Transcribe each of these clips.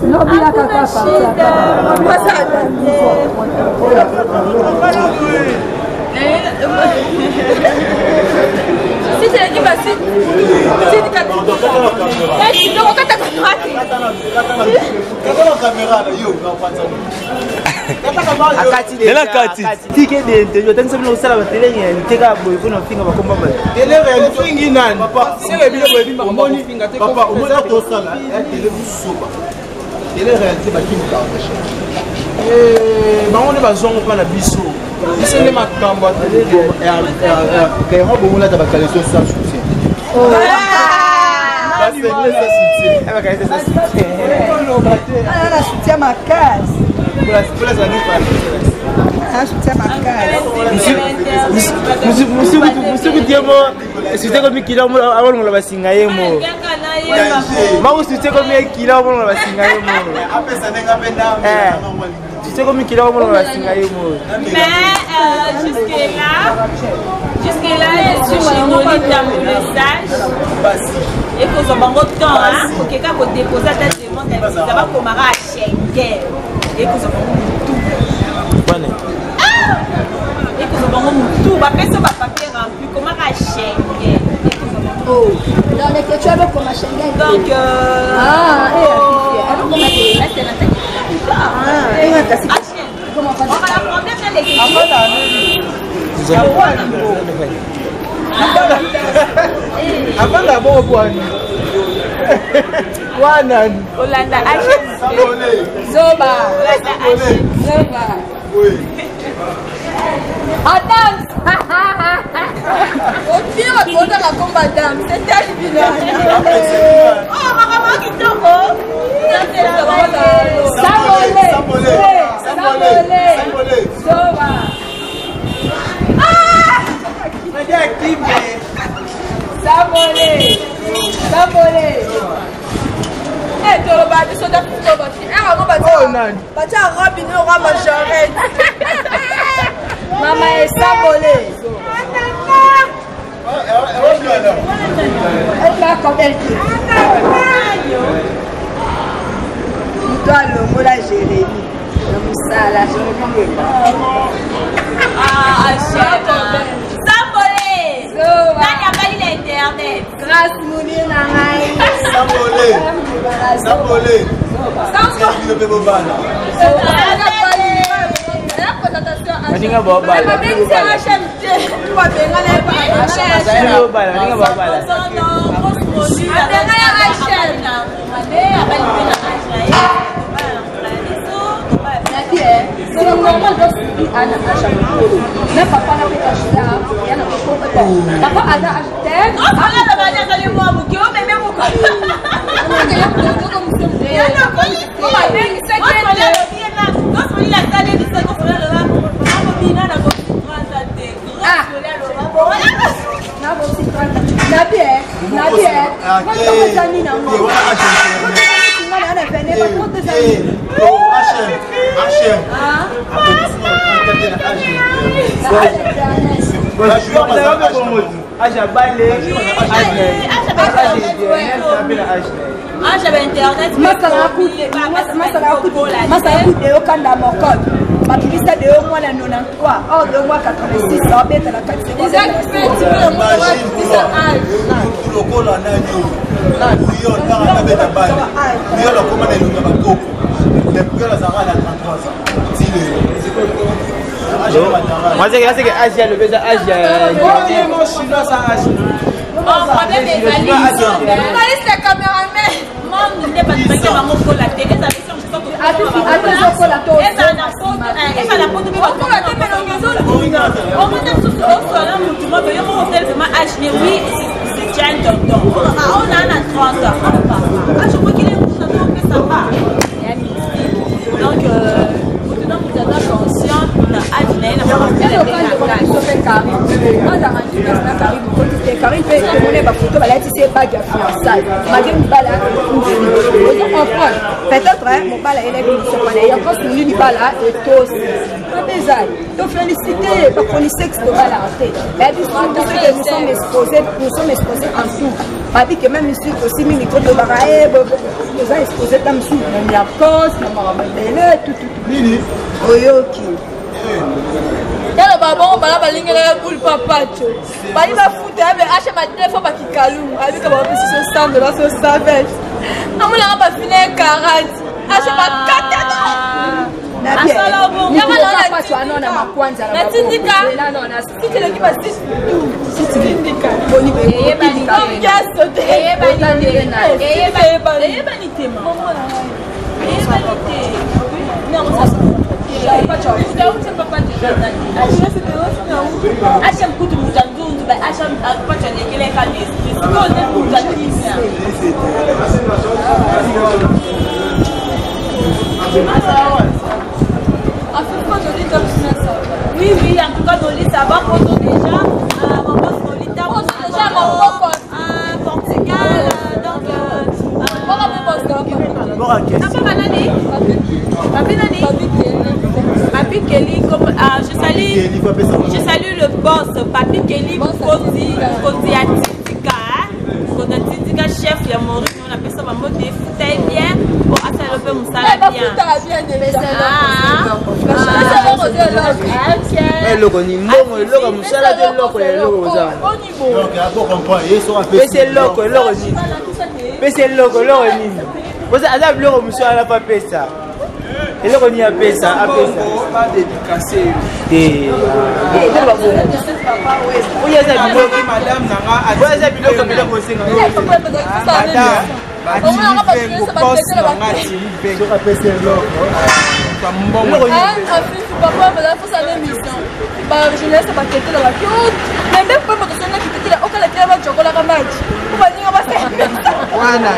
Lobi ya kaka Lela kati. Tike de otangisa bino kosala ba tele réalité kaka boye mpona ofinga bakomba bato. Tele réalité ofingi nani? Papa, sele bino boyebi makambo ofinga te. Papa, omoni tosala ya tele busoba. Tele réalité bakimi Kardashian. Eh, bango nde bazwango mpa na biso. Biso nde makambo ya Kaira bongo lata ba caleçon sans soutien. Na soutien makasi. Na soutien makasi. Musuku tie mo soutien komi kila abolongola basinga ye mo mako soutien komi kila abolongola basinga ye mo soutien komi kila abolongola basinga ye mo. Mais jusque là, jusque là, je suis chez Noli Tambo le sage. Et kozwa bango temps, hein, kokeka kodepose ata demande ya visa bakomaka ya Schengen. Ekozwa bango mutu. Ekozwa bango mutu, bapesi ba papier rempli, komaka ya Schengen. Ekozwa bango. Oh, dans les questions avec comme Schengen. Donc, ah, et oh, ah, et Avanda bongo bwani wana olanda zoba zoba Adams opire otanga komba Adams etali bino. Oh, makambo ya kitoko. Samole Samole zoba. Samole Samole. Eh, toloba biso ta toloba ti eh yango batia robe no robe jarette mama esambole moto alongola jérémi na mosala jérémi wemba. Sambole nani abali na internet? Grâce moni na ngai. Sambole. Sambole. Bino mpe bobala. Baninga baobala. Baninga baobala. C'est normal de ana âge ya mokolo me papa na mpe âge ya na papa aza âge te. Nabi nabi ezali nango Âge ya bale, âge ya internet. Masala kude okanda mokode babimisa de yo mwana 93 or de yo mwa 86 abeta na kati. Lokola nani oyo Puyol, kaka nabeta bale, Puyol akoma na elongi ya bakoko, mais Puyol azalaka na 33 ans ti lelo. Aseke âge ya lobi eza âge ya chinois sa âge. Problème ezali monde nde bato bake bango kola te, ezala poto mpe omona mosusu osola motu moko yo moko otelema âge ne. Oui, c'est déjà un tonton. On a na 30 ans, âge okokili kuna to opesa ba ya mystique. Donc motu na motu aza conscient na âge. na ye na Karine mpe tomoni bafoto balatisi ye bague ya fiançaille malgré mobala akufi. Ozo comprendre, peut-être mobala ayelaki lisoko na ye parce moli libala etosi mabe ezali. Tofélicité bachronisex, tobalaka te, bayebi surtout que nous sommes exposés, nous sommes exposés en tout. Babi ke même ici tosimi micro, tobaka e toza exposé ta mosusu na miakos na makambo ebele tututu oyoki. Tala babongo bala balingelaka boule papacho bali bafuta yabe asha badefo bakikalungu abika bapesi so 100 dollars, so 120, amonaka bafina ye 40, asha bakatana. Natindika siteleki basitindika. Eyebani te, eyebani te. Asha kutu mutu andundu, asha pacho alekeleka l'esprit sikoyo nde mutu akimia. Oui, oui, en tout cas, Noli, ça va, photo déjà. Mon boss Noli, déjà, mon boss. Portugal, donc. Papa nani? Papi nani? Papi Kelly, je salue le boss, Papi Kelly, Kondi, Kondi Atindika, Kondi Atindika, chef ya Maurice, on appelle ça bango te futa ye bien po asala mpe mosala bien. Eloko ni mbongo, eloko mosala te, eloko ya eloko ozanga. Pesi eloko, eloko nini? Pesi eloko, eloko nini? Aza biloko mosusu wana fa pesa eloko nini? Apesa, apesa te. Oyo aza biloko, oyo aza biloko, biloko osenga. Atili vengo, boss nanga atili vengo mbongo. Papa bazafosala émission, bajournaliste baketela baki membe mpe moto sonaki tetela okalakela bajokolaka match po baninga basepesa. Wana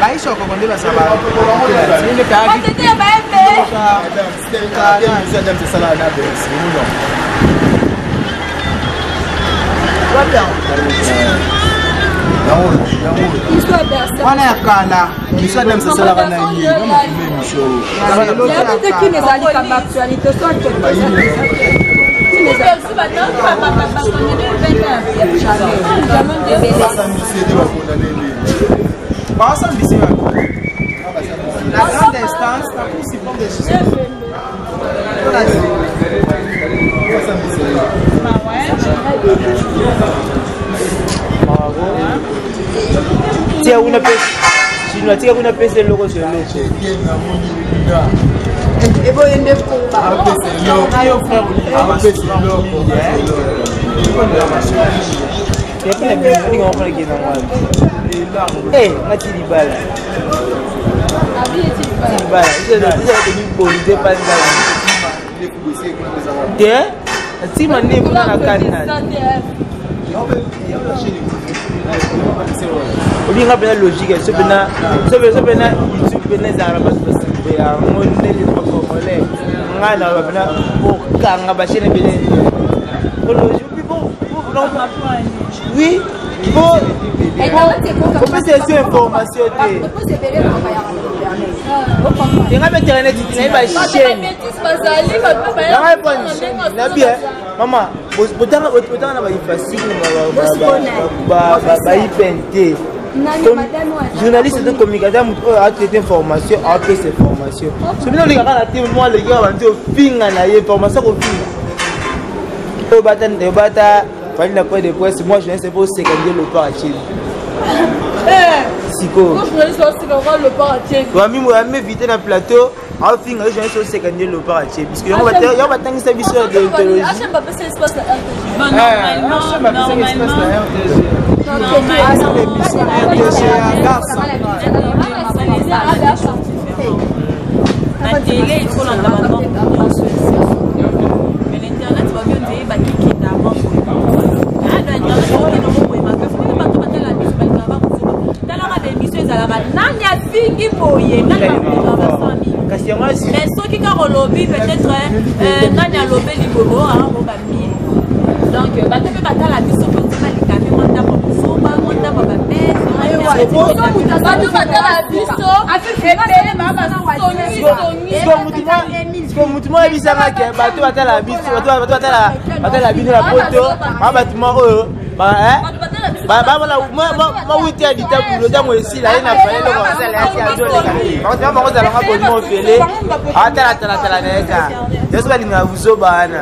baisha okoko nde basaba. Batetela baebe. Wana ya kala. Émission Adam esalaka na ye émission. Yabi te, kini ezali kamba actualité so actualité. Basambisi ete bakondane nde. Basambisi la grande instance, la Cour suprême de justice. Basambisi. Tia kuna pesa chinois, tika kuna pesa eloko so eloko. Eboye nde komba. Yo frère. Epena bino olinga ofana kenda wapi? Ngati libala, libala ezalaka miboli te, panzala te, ntima nde kuna na kati. Olinga mpena logique so mpena so mpena YouTube mpena ezalaka na bato basimbe yango nde bacongolais. Ngai na mpena kokanga bachaîne ebele. Oui, opesa eso information te, enga mpe internet naye bachaîne na bien. Mama, botanga na baifasike, baIPN te. Journaliste de communicateur, moto oyo atraite information, apesa information. So bino olekaka na te, mwa alekaka bandi ofinga na ye information, kofinga oyo bata oyo bata fali na point de presse. Moi journaliste mpo oseka nde lopar acheli sikoyo wami invité na plateau aofinga yo, journaliste oseka nde lopar atie, puisque yango batangisa biso ya déontologie. Normalement, Émission RTG ya garçon. Na télé, il faut landa bango nyonso, mais l'internet babi ondeye bakikenda bango na internet, okende boye makasi ndenge bato batala biso, balingaka bakozoba. Talaka baémission ezalaka nani afingi boye, nani bakoka basami. Kasi yango. Mais soki kaka olobi peut-être nani alobeli boye, oyango bamille. Donc bato mpe batala biso mpe otika likambi mwa ndambo kosoba, mwa ndambo babese. Bato batala biso ebele baa basongisongi. Mutu moko ayebisanga ke bato batala biso, bato batala bino na poto, ba bato moko oyo bamona mawuti ya litabulo. Ntango esila ye na fale, eloko asala yaki azoleka bango, ozalanga bolimo ofele, atalatalatala na ye kaka nyonso balingaka buzoba wana.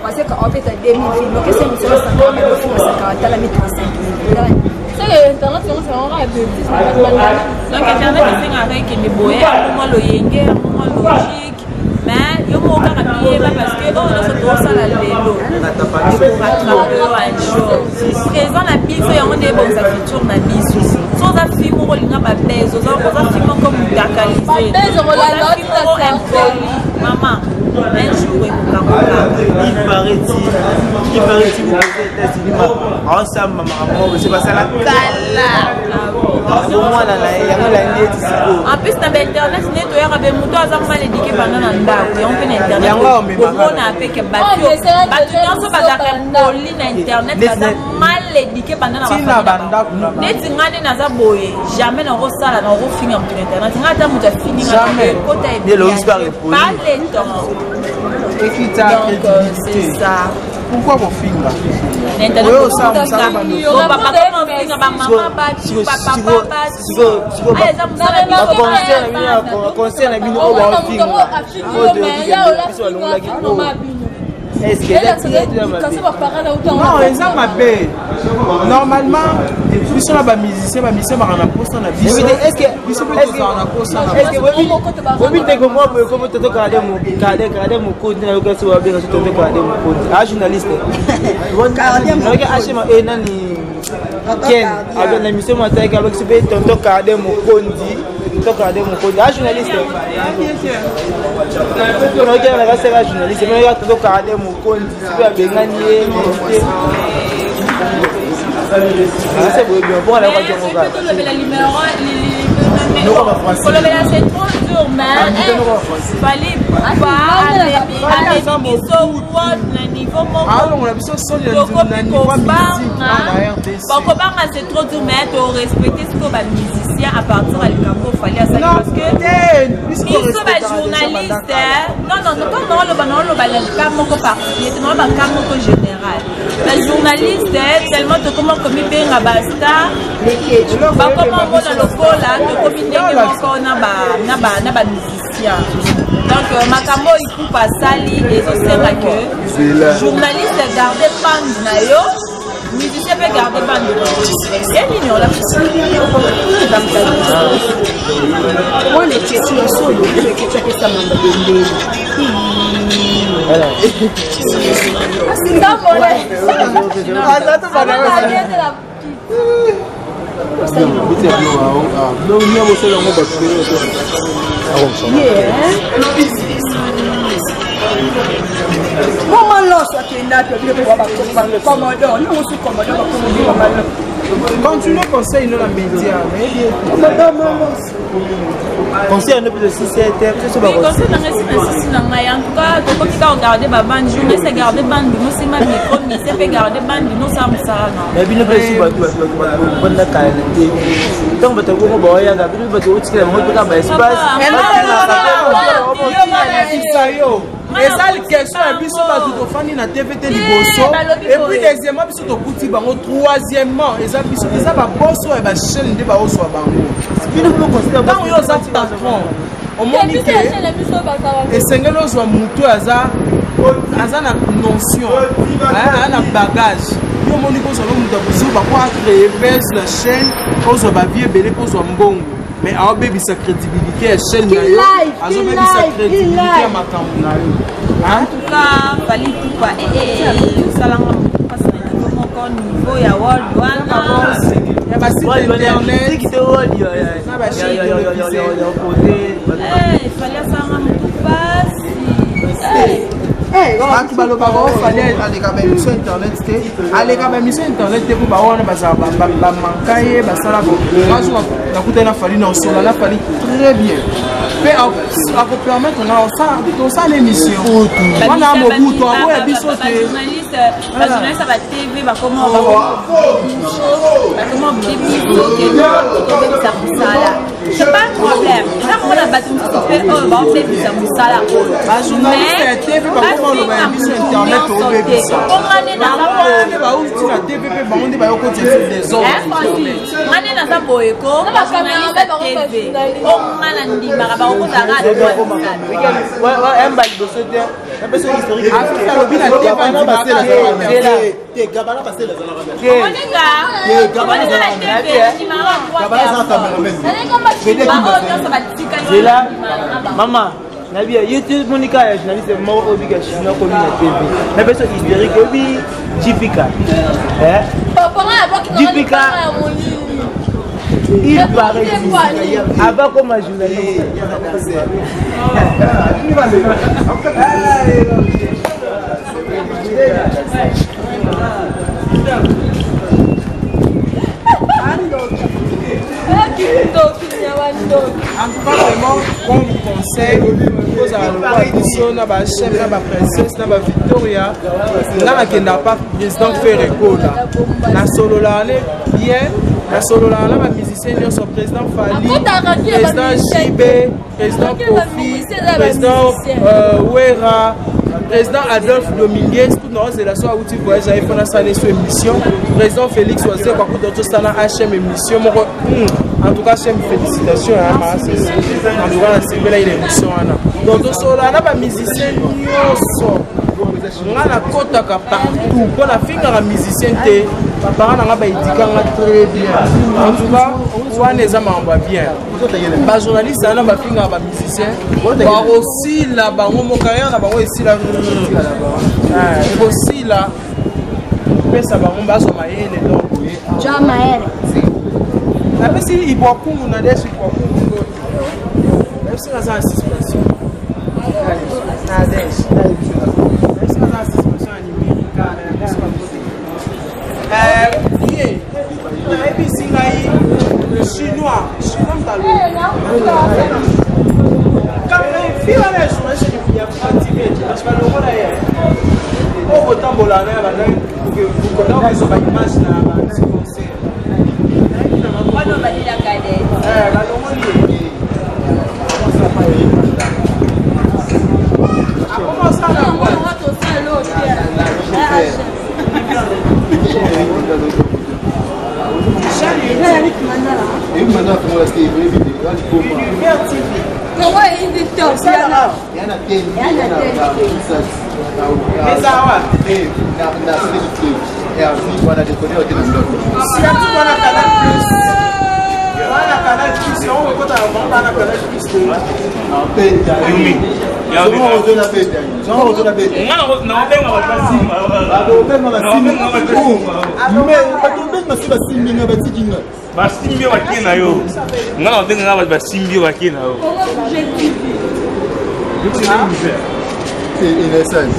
Waseka obeta 2000 lokese misala sakara talami 35. Internet yango c'est vraiment bêtise. Donc internet esengaka ekende boye, yango mwa loyenge, yango mwa logique, mais yo moko kaka miyeba, parce que oyo nyonso tozosala lelo ekorattrape yo un jour. Présent na biso, yango nde ebongisa futur na biso. So oza fille moko olinga babese, oza fille moko mutakalize, oza fille moko impoli, mama, un jour ekokakoka. Il paraît-il États-Unis aosamba makambo moko basala kala bomwana na ye, yango elandi eti sikoyo. En plus, na bainternet nde toyaka be moto aza mal éduqué banda na ndako, yango mpe na internet komona apeke bato nyonso bazalaka poli na internet, baza mal éduqué banda na bafamille. Neti nga nde naza boye, jamais nakosala, nakofinga moto na internet. Nga ata moto afingi nga, kota pas le temps. Ekita. Donc c'est ça. Pourquoi kofinga? Oyo osala mosala. Bamama bato, bapapa bato. Baconseil na bino oyo baofinga biso balongolaki, Non, eza mabe. Normalement biso na bamusicien, bamusicien baka na posa na biso, biso mpe tozala na posa na. Obi ndeko mwa boye komo toto Kade Mokonzi, nayoka so babenga so toto Kade Mokonzi, a journaliste, nayoki hma e nani Ken abe na émission mo atalaki, alobaki so mpe tonton Kade Mokonzi, tonton Kade Mokonzi a journaliste, nayoki nakasaka journaliste, me nayoka tonton Kade Mokonzi soki abengani ye te, ase boye bien mpo nayoka jongo kaka. Tolobela numéro, kolobela c'est trop dur, mais Fally amemi biso world na niveau moko. Alongola biso soni na niveau musique na RDC. Bakobanga, c'est trop dur, mais torespecte sikoyo bamusicien à partir ya likambo Fally asali, parce que biso bajournaliste, non non, ntango naoloba, naoloba na cas moko particulier te, naoloba cas moko général. Bajournaliste, tellement tokoma komibenga bastar, bakoma omona lokola tokomi ndenge moko na bamusicien. Donc makambo oyo Ipupa asali ezosenga ke journaliste garde bande na yo, musicien mpe garde bande na yo. Ye nini olakisa? Wana eketi ya solo, eketi akesamamba bembeni. Tambole. Mama Loso akenda pe bino pe bacommodore nongo su commodore bacommodore mama Loso. Continue conseil no na média, nayebi ete. Commodore mama Loso. Conseil no mpe sisi ete soso. Oui, conseil na ngai si na sisi na ngai, en tout cas tokomi kaka kogarde babande, journaliste garde bande bino, nsima micro, mise mpe garde bande bino, osala mosala na. Mais bino mpe esi bato banda kala na te, ntango bato bongo baoyaka, bino mpe bato otikela bango mpe kaka baespace. Yo yo, eza question ya biso bato tofandi na TV te liboso, et puis deuxièmement biso tokuti bango, troisièmement eza biso, eza baboso ya bachaîne nde baozwa bango. Bino mpe. Ntango yo oza patron, omoni ke esengeli ozwa motu aza na notion, aza na bagage. Yo omoni kozwa no moto ya kozuba po acréer base na chaîne, ozwa bavie ebele mpo ozwa mbongo, mais aobebisa crédibilité ya chaîne na yo, azobebisa crédibilité ya makambo na yo. En tout cas, Fally Ipupa osalanga mpasi na niveau moko, niveau ya world wana. Ya basite internet na bachaîne télévisée. Fally asalanga motu mpasi. Bato balobaka o Fally aleka ba émission internet te, aleka ba émission internet te, mpo bawana bazala bamanka ye basala bazwa. Nakutani na Fally, na osola na Fally très bien, mpe akopermettre nga tosala émission wana. Mobutu aboya biso te. Bajournaliste ya baTV bakoma biso ke tobebisa mosala, c'est pas un problème. Eza komona bato mosusu mpe oyo baobebisa mosala oyo. Bajournaliste ya TV bakoma oloba ya biso internet obebisa. Bango wana nde bauti na TV, mpe bango nde bayokoti biso désordre. Nga nde naza boye ko bajournaliste ya TV o nga na ndimaka bakokozalaka. Yamba liboso te, napesa historique. Alobi na TV. Te, Gabana Basele azalaka. Oninga na TV Gabana aza cameraman. Nyonso batikali. Zela mama nabi ye te, monika ya journaliste moko oyo bika chinois komi na TV. Napesa historique, oyebi Jipika? Jipika, il paraît avant comme journaliste. En tout cas, vraiment, comme conseil, kozala lokola biso na bachef, na baprincesse, na bavictoria. Nga nakendaka pa président Ferre Gola, nasololaka ne bien, nasololaka na bamusicien nyonso, président Fally, président JB, président Kofi, président Wera, président Adolphe Dominguez. Tout naozela so auti voyage aye mpo nasala eso émission. Président Félix Wazekwa kuta tosala émission moko. En tout cas, HM, félicitation. En tout cas, nasepelaki na émission wana. Donc tosolola na bamusicien nyonso. Nga nakɔtaka partout mpo nafingaka musicien te. Baparent na nga baéduquanga très bien. En tout cas, wana eza makambo ya bien. Bajournaliste wana bafingaka bamusicien, bakosila bango mo carrière na bango esila, ekosila. Pesa bango bazwa mayele. Donc napesi Ibwakungu na Des Ibwakungu, nayebisi naza na suspension na Des, nayebisi naza na suspension ya numérique. Ye nayebisi ngai chinois, chinois mtalo fi wana ya journaliste ya TV, parce balongola ye oyo kotambola na ya bandaki kozwa baimage na baconcert. Wana balilaka de. Balongoli ye, akoma osala. Univers TV. Yango eyindi. Eza awa siati wana Canal Plus, wana Canal Plus, yango ekotaka bango bana Canal Plus te. Bato basimbi nga, batiki nga. Basimbi yo, bakie na yo. Nga na babenga nga bato basimbi yo, bakie na yo. Innocence.